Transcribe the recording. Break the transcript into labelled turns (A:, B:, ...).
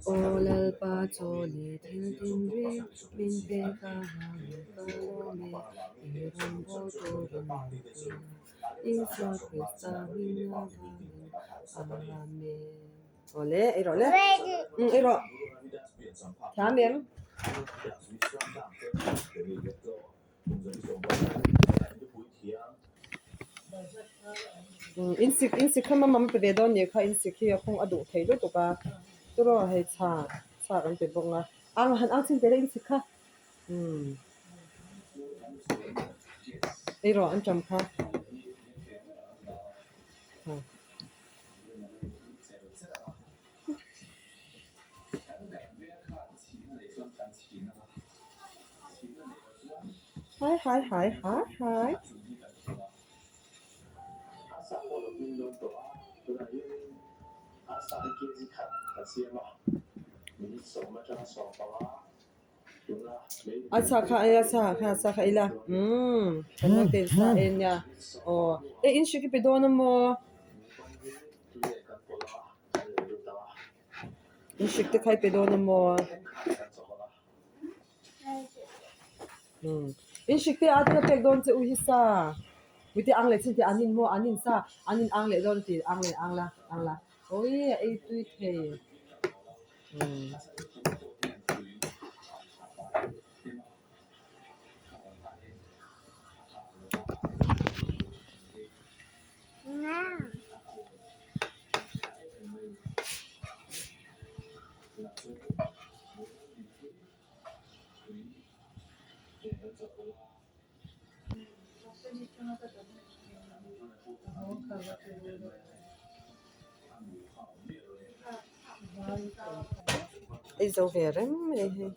A: Aw Lalpa chaw leh thil tinreng min pek a vangin ka lawm e, i rawngbâwl turin min pui a, Isua Krista hming avangin Amen. Aw le, ei rawh le. Umm ei rawh. Thiam em? Insik insik kha mamam pe ve dawn nih kha insik hi a khawng a duh thei lutuk a turaw hei chha chha kan pe bawk a ang han ang chin teh le insik kha umm ei rawh an ṭam kha. Hai hai hai hai hai. A sa kha ei a sa kha sa kha ei la umm kan naute sa ei ania aw e in hrik i pe dawn a maw in hrik te kha i pe dawn a maw. In hrik te a te pek dawn che u hi sa mite ang leh chin te an in maw an in sa an in ang leh dawn tih ang leh ang la ang la awii a ei tui thei umm. Ei zo ve reng mai hei.